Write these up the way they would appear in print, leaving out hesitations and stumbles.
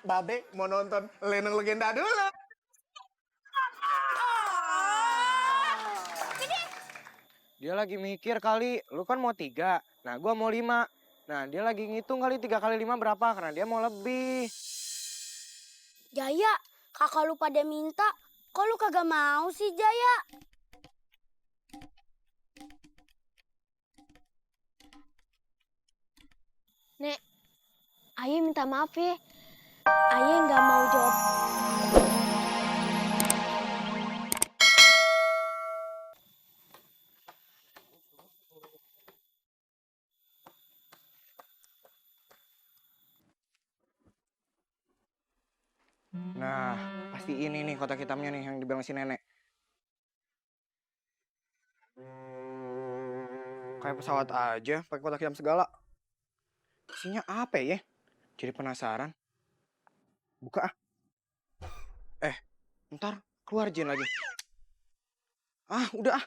Babe mau nonton Lenong Legenda dulu. Dia lagi mikir kali, lu kan mau 3, nah gua mau 5. Nah dia lagi ngitung kali 3 kali 5 berapa, karena dia mau lebih. Jaya, kakak lu pada minta, kok lu kagak mau sih Jaya? Nek, Ayah minta maaf ya. Ayah nggak mau jawab. Nah, pasti ini nih kotak hitamnya nih yang dibilang si nenek. Kayak pesawat aja, pakai kotak hitam segala. Isinya apa ya? Jadi penasaran. Buka ah. Ntar keluar jin lagi. Ah, udah ah.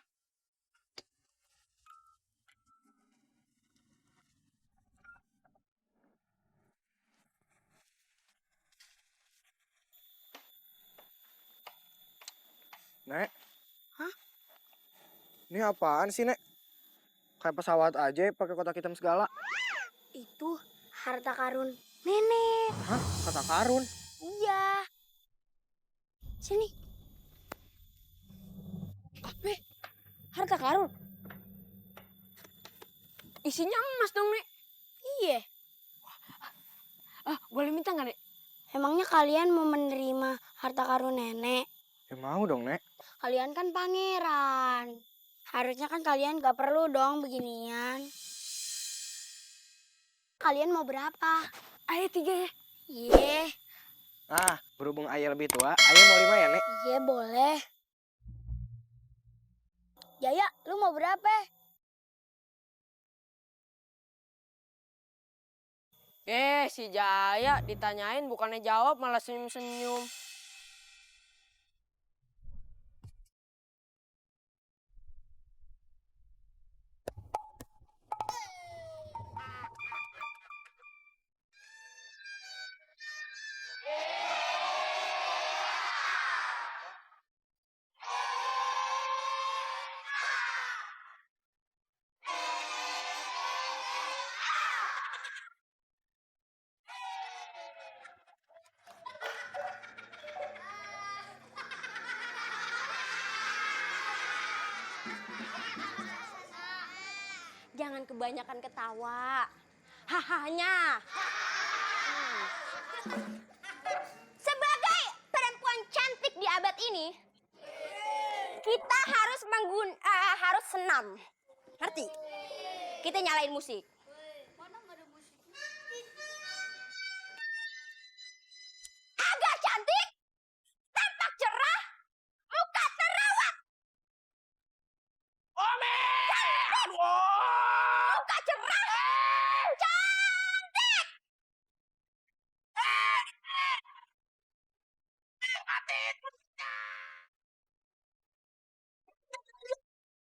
Nek. Hah? Ini apaan sih, Nek? Kayak pesawat aja pakai kotak hitam segala. Itu harta karun nenek. Hah? Kotak karun? Iya. Sini. Apa? Harta karun? Isinya emas dong, Nek. Iya. Boleh minta nggak, Nek? Emangnya kalian mau menerima harta karun nenek? Ya mau dong, Nek. Kalian kan pangeran. Harusnya kan kalian gak perlu dong beginian. Kalian mau berapa? Ayo 3 ya. Iya. Nah, berhubung ayah lebih tua, ayah mau 5 ya, Nek? Iya boleh. Jaya, lu mau berapa? Si Jaya ditanyain bukannya jawab malah senyum-senyum. Jangan kebanyakan ketawa. Hahanya. Sebagai perempuan cantik di abad ini, kita harus harus senam. Ngerti? Kita nyalain musik. Agak cantik, tampak cerah, muka terawat. Cantik. Muka cerah, cantik.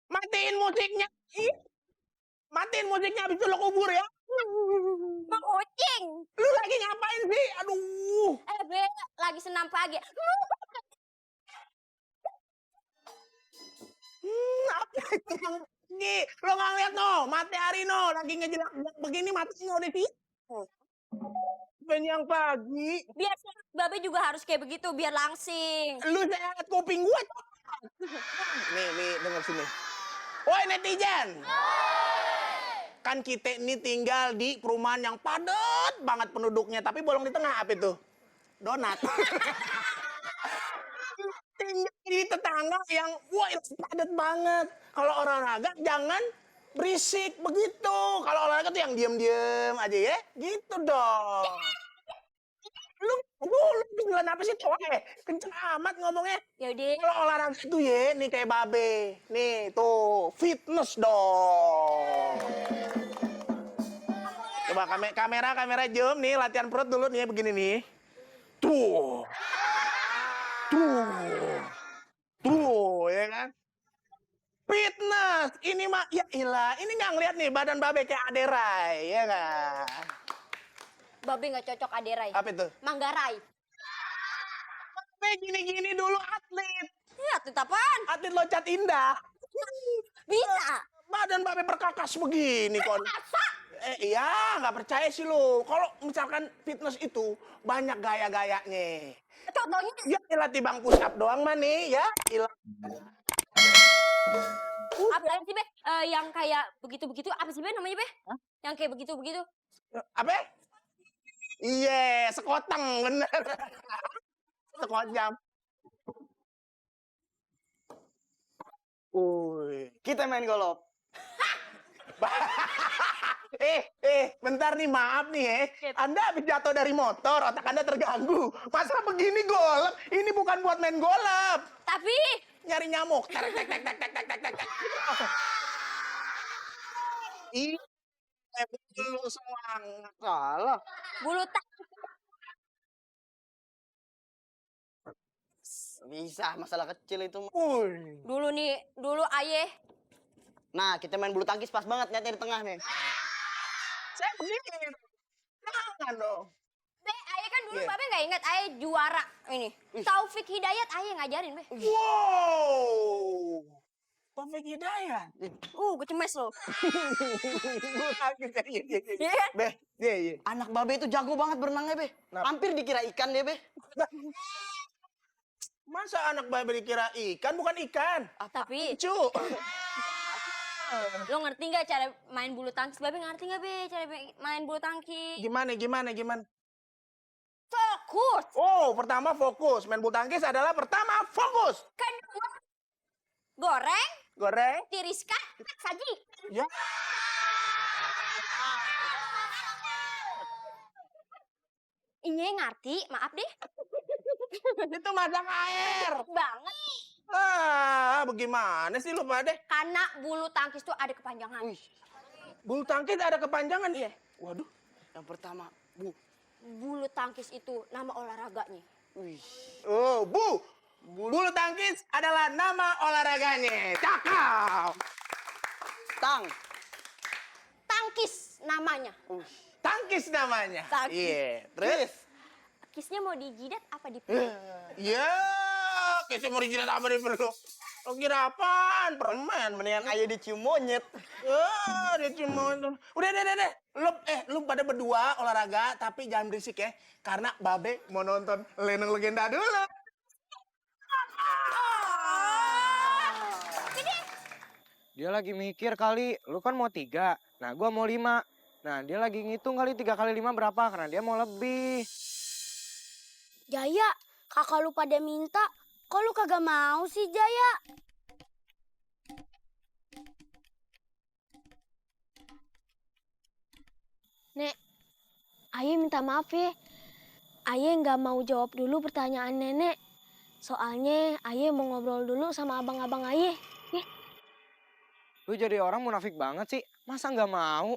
Matiin musiknya. Ih, matiin musiknya habis itu lo kubur ya. Bang Ucing. Lu lagi ngapain sih? Aduh. Be, lagi senam pagi. Apa itu yang Gi, lo nggak ngeliat no, matahari no, lagi ngejelak begini matanya udah sih. Ben yang pagi, Biar sehat, Babe juga harus kayak begitu biar langsing. lu sehat kuping gua. Nih, denger sini. Woi netizen. Kan kita ini tinggal di perumahan yang padat banget penduduknya, tapi bolong di tengah apa itu? Donat. Tinggal di tetangga yang wah padat banget. Kalau olahraga jangan berisik begitu. Kalau olahraga tuh yang diem-diem aja ya. Gitu dong. Lu bilang apa sih cowok? Kenceng amat ngomongnya. Yaudah. Kalau olahraga itu ya, nih kayak Babe. Nih tuh, fitness dong. Coba kamera zoom nih, latihan perut dulu nih begini nih. Tuh. Ya kan? Fitness, ini mah ya ilah, ini nggak ngeliat nih badan Babe kayak Aderai, ya kan? Babe nggak cocok Aderai. Apa itu? Manggarai. Babe gini-gini dulu atlet. Iya, atlet apaan? Atlet loncat indah. Bisa. Badan Babe perkakas begini kon. Iya, nggak percaya sih lo. Kalau misalkan fitness itu banyak gaya-gayanya. Contohnya Ya latih bang push up doang mah nih ya. apa sih, Be? Yang kayak begitu-begitu apa sih, Be, namanya, Be? Yang kayak begitu-begitu. Apa? Iya, sekoteng bener. Sekojam. Kita main golop. Bentar nih, maaf nih Anda habis jatuh dari motor, otak Anda terganggu. Masa begini golep? Ini bukan buat main golep. Tapi Nyari nyamuk. Tek tek tek tek tek tek tek tek. Ih, lu semangat. Salah. bulu Bisa, masalah kecil itu. dulu ayah Nah, kita main bulu tangkis pas banget nyatanya di tengah nih. Saya begini. Jangan dong. Be, ayah kan dulu Iya. Babe nggak ingat ayah juara ini. Taufik Hidayat ayah ngajarin, Be. Wow. Taufik Hidayat. Gue cemes loh. Iya. Beh, iya. Anak Babe itu jago banget berenangnya, Be. Hampir dikira ikan deh, Be. Masa anak Babe dikira ikan? Bukan ikan. Tapi Cu. lo ngerti nggak cara main bulu tangkis? Babe ngerti nggak, Be, cara main bulu tangkis? Gimana? Fokus. Oh, pertama fokus. Main bulu tangkis adalah pertama fokus. Kedua, goreng, Goreng. tiriskan, saji. Ya. Iya ngerti, maaf deh. Itu masak air. Banget. Bagaimana sih lu pada? Karena bulu tangkis tuh ada kepanjangan. Bulu tangkis ada kepanjangan? Iya. Waduh. Yang pertama, Bulu tangkis itu nama olahraganya. Oh, bulu tangkis adalah nama olahraganya. Cakep. Tangkis namanya. Tangkis namanya. Tangkis. Iya. Terus? Kisnya mau dijidat apa di Ya, kisah mau dijilat apa nih perlu? Lo kira apaan? Permen. mendingan ayah dicium monyet. Dia cuma udah. Lu pada berdua olahraga tapi jangan berisik ya. Karena Babe mau nonton Lenong Legenda dulu. Dia lagi mikir kali, lu kan mau 3, nah gua mau 5. Nah dia lagi ngitung kali 3 kali 5 berapa, karena dia mau lebih. Jaya, kakak lu pada minta, kok lu kagak mau sih Jaya? Nek, Ayah minta maaf ya. Ayah nggak mau jawab dulu pertanyaan nenek. Soalnya Ayah mau ngobrol dulu sama abang-abang Ayah. Ya. Lu jadi orang munafik banget sih, masa nggak mau?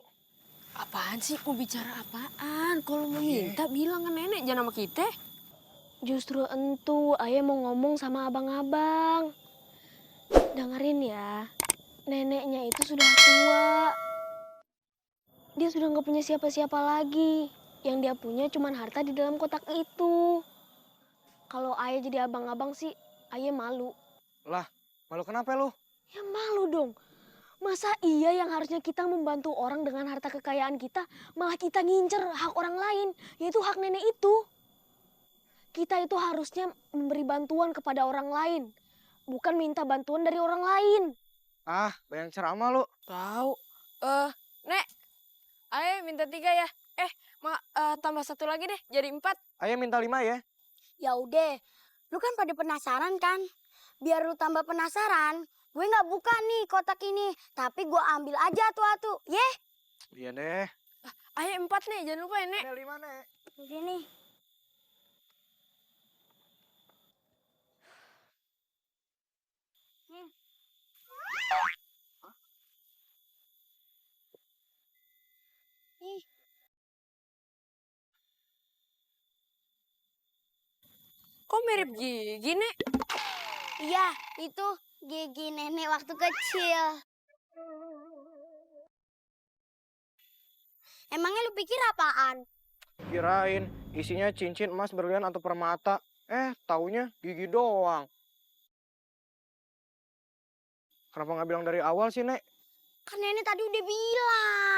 Apaan sih? Mau bicara apaan? Kalau mau minta bilang ke nenek, jangan sama kita. Justru entu Ayah mau ngomong sama abang-abang. Dengerin ya, neneknya itu sudah tua. Dia sudah nggak punya siapa-siapa lagi. Yang dia punya cuma harta di dalam kotak itu. Kalau Ayah jadi abang-abang sih, Ayah malu. Lah, malu kenapa lu? Ya malu dong. Masa iya yang harusnya kita membantu orang dengan harta kekayaan kita, malah kita ngincer hak orang lain, yaitu hak nenek itu. Kita itu harusnya memberi bantuan kepada orang lain, bukan minta bantuan dari orang lain. Ah, banyak ceramah lu. Tahu. Nek, ayo minta 3 ya. Tambah 1 lagi deh, jadi 4. Ayah minta 5 ya. Ya udah, lu kan pada penasaran kan? Biar lu tambah penasaran, gue nggak buka nih kotak ini, tapi gue ambil aja tuh, yeh. Iya deh. Ayo 4 nih, jangan lupa ya, Nek. Ini 5 nek. Udah nih. Kok mirip gigi, Nek? Iya, itu gigi nenek waktu kecil. Emangnya lu pikir apaan? Kirain isinya cincin emas, berlian atau permata. Taunya gigi doang. Kenapa nggak bilang dari awal sih, Nek? Kan nenek tadi udah bilang.